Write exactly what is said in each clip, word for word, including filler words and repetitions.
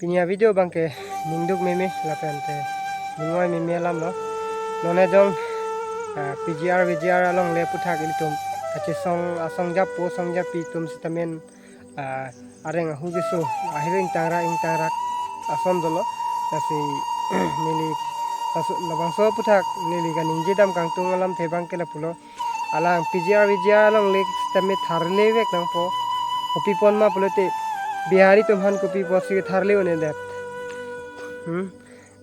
Pini a-video abangke ningduk meme lapen te ningoi meme alam lo. Non ajong, ah, P G R V G R alongle aputhak ilitum kachesong asong japo song japi atum sitame, ah, areng ahu keso ahir ingtangrak ingtangrak ason dolo. Lasi neli laso labangso aputhak neli kaningje dam kangtung alamthe abangke lapulo. Alang P G R V G R alongle sitame tharle vek nangpo. Kopi apot ma pulote Bihari atum aphan kopi apotsi tharle un-edet. Hmm?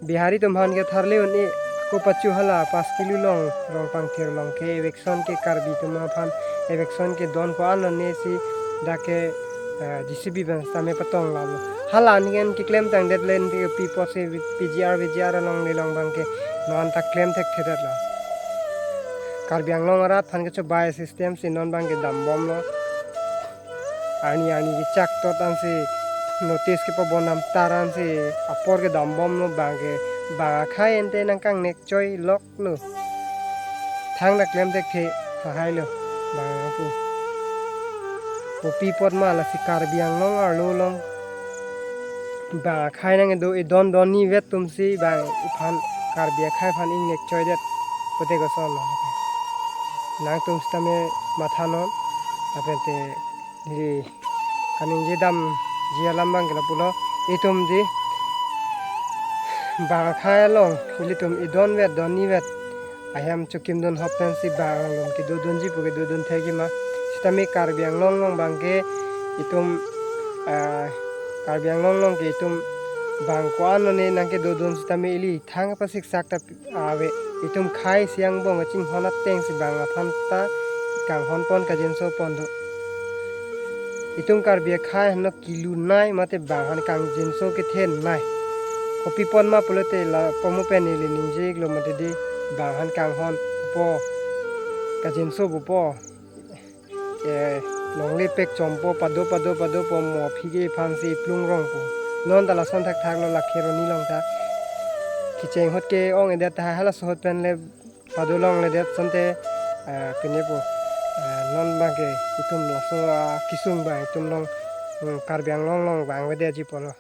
Bihari atum aphan ke tharle un-e, ako pachu hala pas kilo along Rongpangthir along ke eviction ke Karbi atum aphan eviction kedon ko-an lo ne si dak ke, eh, J C B pen sitame patong lalo. Hala aningkan keklem tangdet le nti kopi apotsi P G R V G R alongle along abangke non ta klem thekthedetlo. Karbi Anglong arat aphan kechobai system si non abangke dambomlo. Arni arni kechak tot ansi notice kepabonam tar ansi apor kedambomlo abangke bang akhai ante nangkangnek choi loklo. Thangta klem thekthe lahai lo bang pu. Kopi apot ma lasi Karbi Anglong arlo along bang akhai nang-edo edon donni vet atumsi bang aphan Karbi akhai aphan ingnek choidet pute koson lo. Nangtum sitame matha non, lapen te neli kaningje damji alam abangke lapulo, itum di bang akhai along ilitum edon vet donni vet ahem chokimdun hop pensi bang along kedodunji pu kedodun thekji ma? Sitame Karbi Anglong along abangke itum, ah, Karbi Anglong along ke itum bang ko-an lo ne nangkedodun sitame ili thang pasiksak ta ave. Itum khei si angbong kachinghon atengsi bang aphan ta kanghon pon kajinso pon do. Itum Karbi akhai aphan kilo nei mate bang aphan kangjinso kethe nei. Kopi apot ma pulote lapu mo pen neli ningje iklo mate di bang aphan kanghon po kajinso pupo. Eh, longle pek chompo pado pado pado po mo aphi ke aphansi plung rongpo. Non ta lason thakthak lo lakhero ni along ta. Kecheng ahut ke-ong-edet tahai halaso ahut pen le pado longledet asonte, eh, pine po, eh, non abangke itum laso, ah, kesung abang itum along, hmm, Karbi Anglong along vangvedetji pulo.